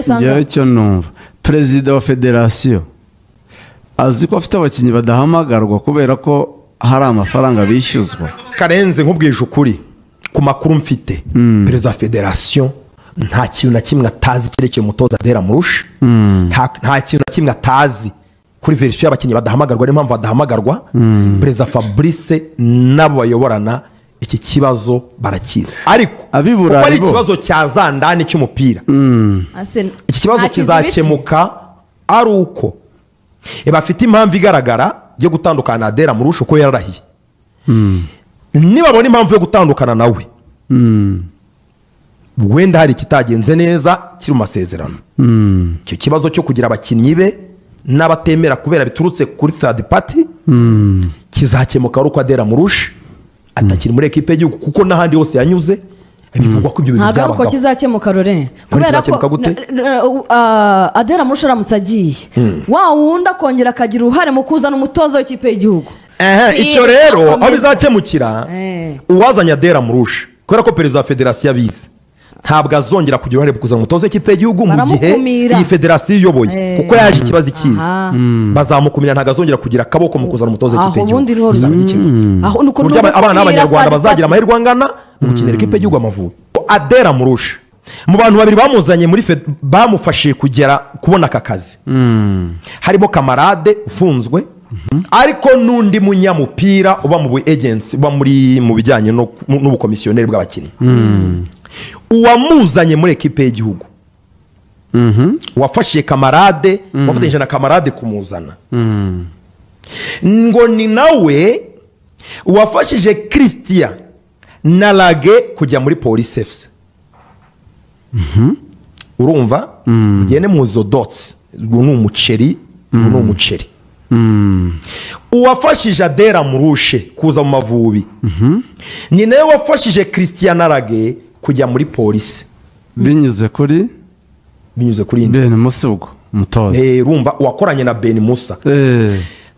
Njyewe icyo numva, perezida wa federasiyo azi ko afite abakinnyi badahamagarwa kubera ko hari amafaranga bishyuzwa. Karenze, nkubwije ukuri ku makuru mfite, perezida wa federasiyo nta kintu na kimwe atazi cyerekeye umutoza Adel Amrouche. Nta kintu na kimwe atazi kuri version y'abakinnyi badahamagarwa n'impamvu badahamagarwa. Perezida Fabrice n'abo bayoborana iki kibazo barakizi, ariko Ab'i Burayi kuko ari bo. ikibazo cya zandani cy'umupira, iki kibazo Nta kizibiti. kizakemuka ari uko bafite impamvu igaragara yo gutandukana na Adel Amrouche, uko yararahiye. Nibabona impamvu yo gutandukana nawe, wenda hari ikitagenze neza kiri mu masezerano, icyo kibazo cyo kugira abakinnyi be n'abatemera kubera biturutse kuri third party kizakemuka ari uko Adel Amrouche atakiri muri ekipe y'igihugu, kuko n'ahandi hose yanyuze bivugwa ko ibyo bintu Ntabwo ari uko byabagaho. kizakemuka, Rore, kubera ko Kizakemuka gute? Adel Amrouche aramutse agiye, wa wundi akongera akagira uruhare mu kuzana umutoza w'ikipe y'igihugu. Ehe, icyo rero aho bizakemukira, uwazanye Adel Amrouche, kubera ko perezida wa federasiyo abizi, ntabwo azongera kugira uruhare mu kuzana umutoza w'ikipe y'igihugu mu gihe Baramukumira. iyi federasiyo iyoboye, kuko yaje ikibazo ikizi. Bazamukumira, ntabwo azongera kugira akaboko mu kuzana umutoza Aho w'ikipe y'igihugu. ubundi niho Bizaba gikemutse Aho ni ku buryo abana ugukumira b'Abanyarwanda third bazagira party. amahirwe angana mu gukinira ikipe y'igihugu Amavubi. Adel Amrouche, mu bantu babiri bamuzanye muri bamufashije kugera kubona aka kazi, harimo Kamarade ufunzwe, ariko n'undi munyamupira uba mu bu agency, uba muri mu bijyanye n'ubukomisiyoneri bw'abakinnyi. Uwamuzanye muri ekipe y'igihugu, wafashije Kamarade, wafatanyije na Kamarade kumuzana, ngo ni nawe wafashije Christian na Lague kujya muri Police FC. Urumva, mugende mu izo dots. Ubu ni umuceri, ubu ni umuceri. Uwafashije Adel Amrouche kuza mu Mavubi ni nawe wafashije Christian Lague kujya muri Polisi. Binyuze kuri Binyuze kuri indi Ben Musa, ubwo umutoza. Urumva, uwakoranye na Ben Musa.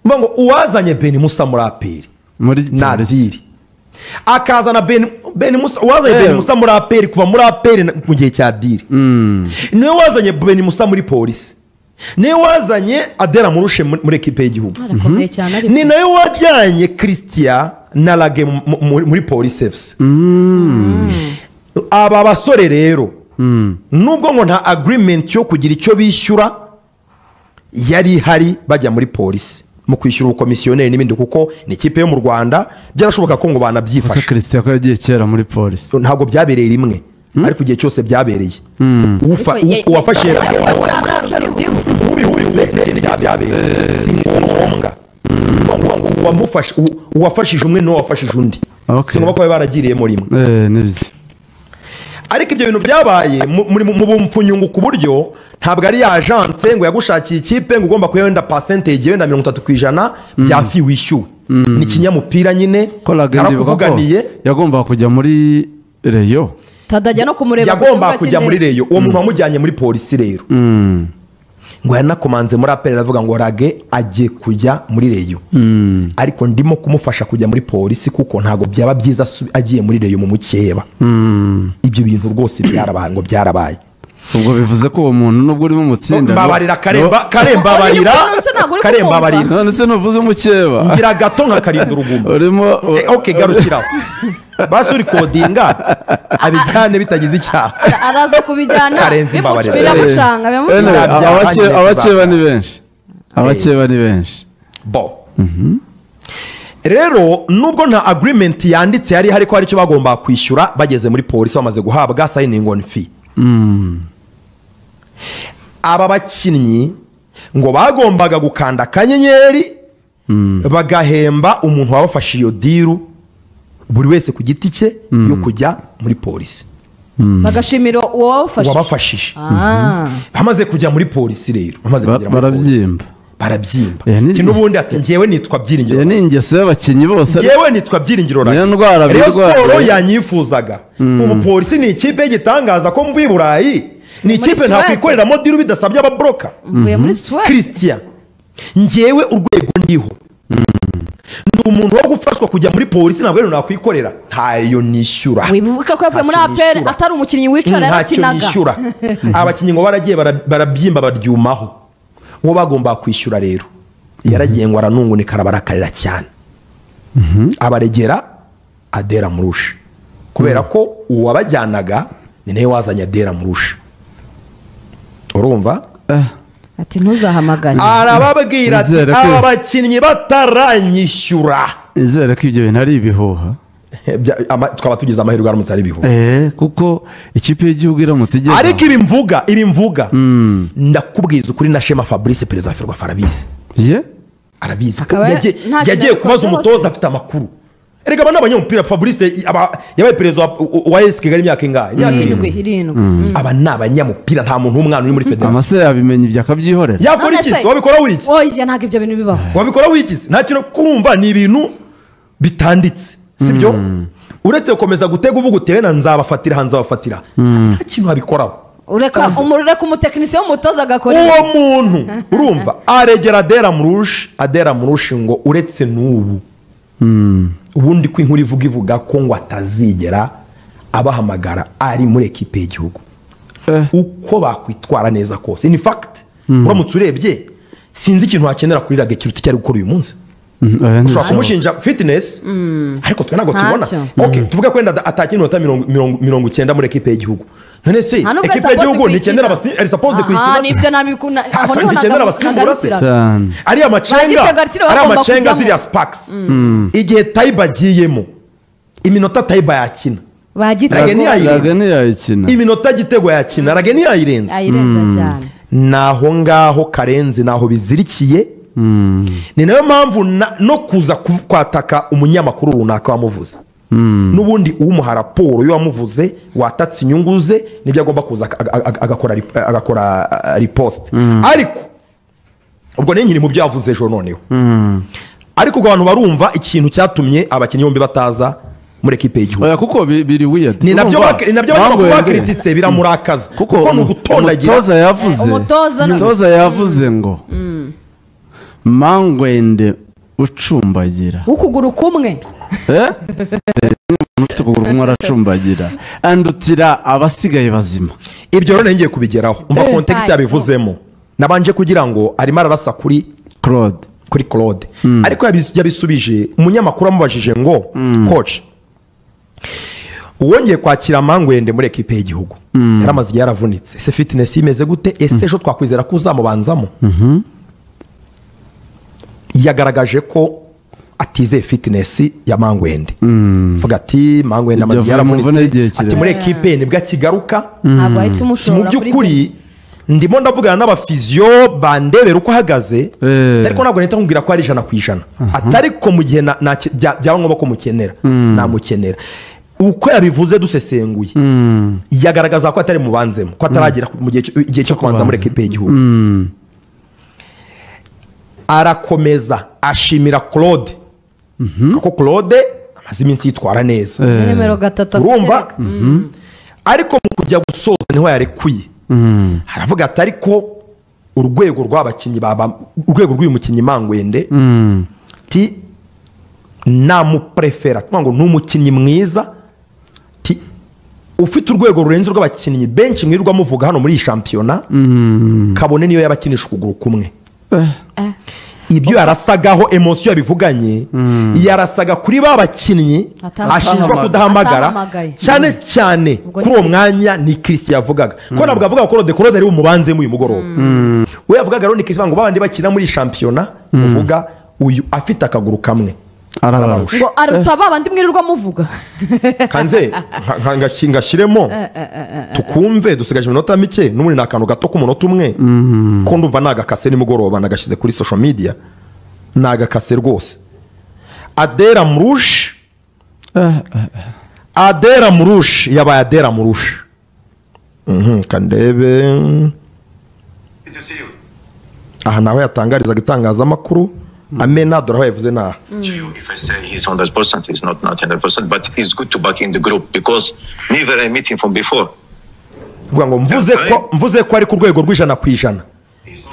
Mvuga ngo uwazanye Ben Musa muri APR Muri na Polisi. Adil akazana Ben Musa, uwazanye Ben Musa muri APR, kuva muri APR mu gihe cya Adil, niwe wazanye Ben Musa muri Polisi, niwe wazanye Adel Amrouche muri ekipe y'igihugu. Arakomeye cyane ariko. Ni nawe wajyanye Christian na Lague muri Polisi FC. Aba basore rero, nubwo ngo nta agreement yo kugira icyo bishyura yari ihari bajya muri Polisi mu kwishyura ubukomisiyoneri n'ibindi, kuko ni ikipe yo mu Rwanda, byarashoboka ko ngo Ese banabyifashe. Christian ko yagiye kera muri Polisi? Ntabwo byabereye rimwe, ariko igihe cyose byabereye Ariko uwafashe byabereye, si ngombwa ngo uwafashije umwe niwe wafashije undi. Si ngombwa ko baba baragiriyemo rimwe. Nibyo. Ariko ibyo bintu byabaye mu bumfunyungu, ku buryo ntabwo ari ya agence ngo yagushakiye ikipe ngo ugomba kuba wenda percentage wenda 30% bya fee wishyuwe. Ni kinyamupira nyine. Ko Lague ndibuka ko Narakuvuganiye. yagombaga kujya muri Rayon. Tadajya no kumureba ku Yagomba kibuga kujya muri cy'indege. Rayon. Uwo muntu wamujyanye muri Polisi rero ngo yanakomanze muri APR, aravuga ngo Lague agiye kujya muri Rayon, ariko ndimo kumufasha kujya muri Polisi, kuko ntabwo byaba byiza agiye muri Rayon mu mukeba. Ibyo bintu rwose byarabaye, ngo byarabaye. Ubwo bivuze ko uwo muntu nubwo urimo umutsinda Mbabarira, Karemba, Karemba, Oya, uyu ntabwo uri Karemba, kukumva. mbabarira. None se ntuvuze umukeba? Ngira gato nkakarinda uruguma. Urimo Ok, garukiraho basi, uri kodinga abijyane bitagize icyaha. Araza kubijyana. Karenzi, mbabarira. Biramucanga, biramucanga. Anyway, Byarangiye abakeba kuzakara. ni benshi, abakeba ni benshi. Bo rero, nubwo nta agreement yanditse yari ihari ko hari icyo bagomba kwishyura bageze muri Polisi, bamaze guhabwa signing on fee, aba bakinnyi ngo bagombaga gukanda akanyenyeri bagahemba umuntu wabafashe iyo deal, buri wese ku giti cye, yo kujya muri Polisi. Bagashimira uwabafashije. Uwabafashije. Ah. Bamaze kujya muri Polisi rero, bamaze Ba- kugera muri Polisi, barabyimba. Barabyimba. Ni- N'ubundi ati njyewe nitwa Byiringiro. Iyo ni ingeso y'abakinnyi bose. Njyewe nitwa Byiringiro. Niyo ndwara Rayon birwara. Sport yanyifuzaga, ubu Polisi ni ikipe y'igitangaza ko mvuye i Burayi, ni ikipe Suwede. ntakwikoreramo deal bidasabye aba broker. Mvuye muri Suwede. Christian, njyewe urwego ndiho ndi Ndi umuntu wo gufashwa kujya muri polisi, ntabwo rero nakwikorera, ntayo nishyura. Wibuka ko yavuye muri Ntacyo APR nishyura. atari umukinnyi wicara, Ntacyo yarakinaga. nishyura. Abakinnyi ngo baragiye barabyimba baryumaho, uwo bagomba kwishyura rero yaragiye ngo aranungunika, arabarakarira cyane, abaregera Adel Amrouche, kubera ko uwabajyanaga ni nawe wazanye Adel Amrouche, urumva? Ati ntuzahamagare. Arababwira ati Nizere ko- aba bakinnyi bataranyishyura. Nizere ko ibyo bintu ari ibihuha. Twaba tugize amahirwe aramutse ari ibihuha. Kuko ikipe y'igihugu iramutse igeze Ariko ibi mvuga ndakubwiza ukuri, na Shema Fabrice, perezida wa Ferwafa, arabizi. Ye? Arabizi. Akaba nta kintu Yagiye kubaza yabikozeho umutoza se. afite amakuru. Erega aba ni abanyamupira. Fabrice yabaye perezida wa AS Kigali imyaka ingahe? Imyaka 7, 7. 7. Aba ni abanyamupira, nta muntu w'umwana uri muri federasiyo. Amase yabimenya ibyo akabyihorera. Yakora None iki se- se? Wabikora wiki? Oya, ntabwo ibyo bintu bibaho. Wabikora wikize? Nta kintu kurumva, ni ibintu bitanditse, sibyo? Uretse gukomeza gutega uvuga utewe na nzabafatira aha, nzabafatira, nta kintu wabikoraho. Ureka umutekinisiye w'umutoza agakora. Uwo muntu, urumva, aregera Adel Amrouche. Adel Amrouche ngo uretse n'ubu ubundi ko inkuru ivuga ko ngo atazigera abahamagara ari muri ekipe y'igihugu uko bakwitwara neza kose. In fact, uramutse urebye, sinzi ikintu wakenera kuri Lague kiruta icyo ari gukora uyu munsi. Oya, Ushobora ntibishoboka. kumushinja fitness, ariko twe ntabwo tubona. Ntacyo. Okay, tuvuge ko wenda atakina iminota 90 muri ekipe y'igihugu. None se Nta nubwo ekipe ari y'igihugu supposed ntikenera kuyikina. ari supposed Aha, kuyikina se? nibyo nabikunda aho niho Ntikenera abasimbura se? nagarukiraga. Cyane. Ariya macenga, Bagitega Arturo ariya bagomba macenga, kujyamo. ziriya sparks, igihe Tayiba agiyemo, iminota Tayiba yakina, Bagitego. Lague ntiyayirenza. Lague ntiyayikina. Iminota Gitego yakina, Lague ntiyayirenza. Ayirenza cyane. Naho ngaho karenze, naho bizirikiye. Ni nayo mpamvu no kuza kwataka umunyamakuru runaka wamuvuze, n'ubundi umuha raporo y'uwamuvuze watatse inyungu ze, nibyo agomba kuza agakora riposte. Ariko ubwo ni nyiri mu byo yavuze ejo noneho. Ariko ubwo abantu barumva ikintu cyatumye abakinnyi bombi bataza muri ekipe y'igihugu. Oya, kuko biri weird. Ni nabyo Urumva? ni nabyo abanyamakuru Mangwende. bakirititse, biramurakaza, Kuko kuko ni ugutondagira. umutoza yavuze Umutoza umutoza yavuze ngo Mangwende ucumbagira Ukuguru kumwe. Eh? Umuntu ufite ukuguru kumwe aracumbagira, andutira abasigaye bazima. Ibyo rero ngiye kubigeraho. Umva context yabivuzemo. Nabanje kugira ngo arimo ararasa kuri Claude. Kuri Claude, ariko yabisubije umunyamakuru amubajije ngo: "Coach, wongeye kwakira Mangwende muri ekipe y'igihugu, yaramaze igihe yaravunitse, ese fitness imeze gute? Ese ejo twakwizera ko uzamubanzamo?" Yagaragaje ko atizeye fitness ya Mangwende, vuga ati Mangwende amaze igihe Ibyo avuye mu mvune yaravunitse, y'igihe ati kirekire. muri ekipe nibwo akigaruka. Ntabwo wahita Ati, umushora mu kuri by'ukuri ndimo ndavugana n'abafiziyo bandebera uko ahagaze, ariko ntabwo nahita nkubwira ko ari 100%, atari ko mu gihe byaba ngombwa ko mukenera namukenera. Uko yabivuze dusesenguye, yagaragaza ko atari mubanzemo, ko ataragera mu gihe cyo kubanza muri ekipe y'igihugu. Arakomeza ashimira Claude, kuko Claude amaze iminsi yitwara neza. Nimero 3 afite. Urumva? Reka. Ariko mu kujya gusoza niho yarekuye, aravuga ati ariko urwego rw'abakinnyi baba, urwego rw'uyu mukinnyi Mangwende, ti namuprefera, tuvuga ngo ni umukinnyi mwiza, ti ufite urwego rurenze urw'abakinnyi benshi mwirirwa muvuga hano muri iyi shampiyona, kabone niyo yaba akinisha ukuguru kumwe. Ibyo yarasagaho, émotion yabivuganye, yarasaga kuri ba bakinnyi ashinjwa kudahamagara. Atahamagaye. Cyane cyane Ubwo kuri ni uwo mwanya ni Christian yavugaga, ko ntabwo avuga ko Claude, Claude ari bumubanzemo uyu mugoroba. We yavugaga rero ni Christian, ngo babandi bakina muri shampiyona uvuga, uyu afite akaguru kamwe Arabarusha. Ngo aruta ba bandi mwirirwa muvuga. Kanze ngashyiremo tukumve, dusigaje iminota mike n'ubundi, ni akantu gato k'umunota umwe, ko ndumva nagakase nimugoroba nagashyize kuri social media, nagakase rwose. Adel Amrouche, Adel Amrouche yabaye Adel Amrouche. Kandebe. Good to see you. Aha naho yatangarizaga itangazamakuru amena, dore aho yavuze naha. To you, if I say he's 100%, he's not not 100%, but it's good to back in the group because never I meet him from before. Vuga ngo mvuze ko ari ku rwego rw'100%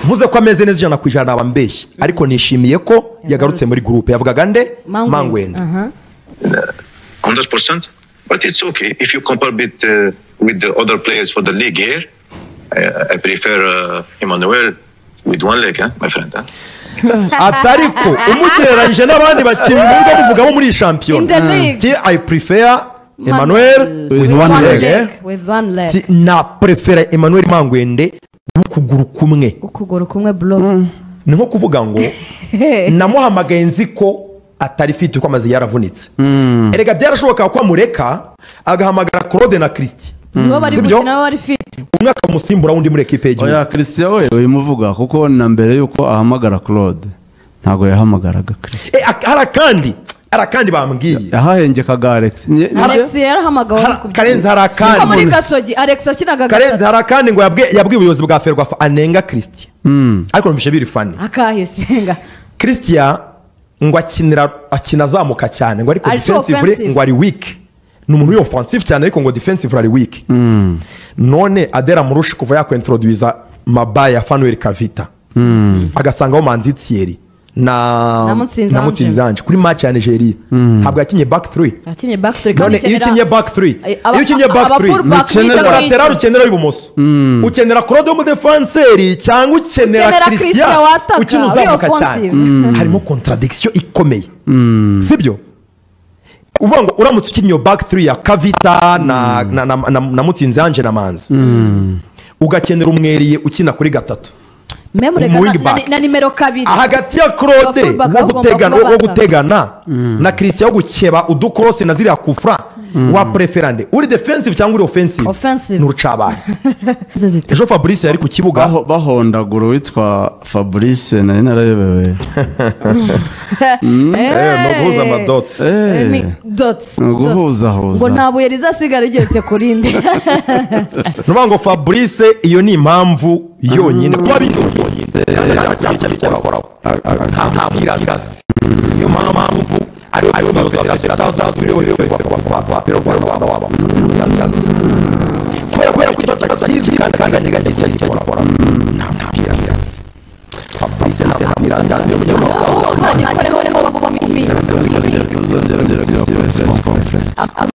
Mvuze ko ameze neza 100% naba mbeshye, ariko nishimiye ko yagarutse muri groupe. Yavugaga nde? Mangwende. 100%, but it's okay if you compare bit with the other players for the league here. I prefer Emmanuel with one leg, huh, my friend. Huh? Atariko umugereranyije n'abandi bakinnyi muri bavugamo muri shampiyona. I prefer Emmanuel with one leg. With one leg. Na prefer Emmanuel Mangwende ukuguru kumwe. Ukuguru kumwe bro. Ni nko kuvuga ngo namuhamagaye nzi ko atari fit uko amaze yaravunitse. Erega byarashoboka ko amureka agahamagara Claude na Christian. Nibo bari gukina bari fit. Umwe akamusimbura undi muri equipe y'igihugu. Oya Christian we uyimuvuga kuko na mbere yuko ahamagara Claude ntago yahamagaraga Christian. Arakandi bambwiye. Yahahengekaga Alex. Alex yarahamagawe ari kubyo. Karenzi harakandi. Muri Gasogi Alex akinaga gatatu. Karenzi harakandi ngo yabwiye ubuyobozi bwa Ferwafa anenga Christian. Ariko numvishe biri funny. Akahisenga. Christian ngo akina azamuka cyane ngo ariko defensively ngo ari weak. Ni umuntu uri offensive cyane ariko ngo defensively ari weak. None Adera Murushi kuva yakwentroduiza Mabaya ya Fanuel Kavita. Agasangaho Manzi Thierry na Mutsinzi Ange kuri match ya Nigeria. Ntabwo yakinye back 3. Yakinye back 3 kandi iyo ukinye back 3. Iyo ukinye back 3 ukenera lateral ibumoso. Ukenera Claude mu defenseur cyangwa ukenera Christian ukina uzamuka cyane. Harimo contradiction ikomeye. Sibyo? Uvuga ngo uramutse ukinye back 3 ya Kavita na Mutsinzi Ange na Manzi. Ugakenera umweriye ukina kuri gatatu. Na nimero 2 hagati ya Claude wo gutegana na Christian wo gukeba uducross na ziriya kufra wa preferande uri defensive cyangwa uri offensive n'urucabana. Ejo Fabrice yari ku kibuga bahondagura witwa Fabrice nari narayobewe. No guhuza ama dots. Ni dots. Guhuza huza. Ngo nta buye rizasigara rigeretse kuri indi. Nuvuga ngo Fabrice iyo ni impamvu yonyine kuba yonyine niyo mpamvu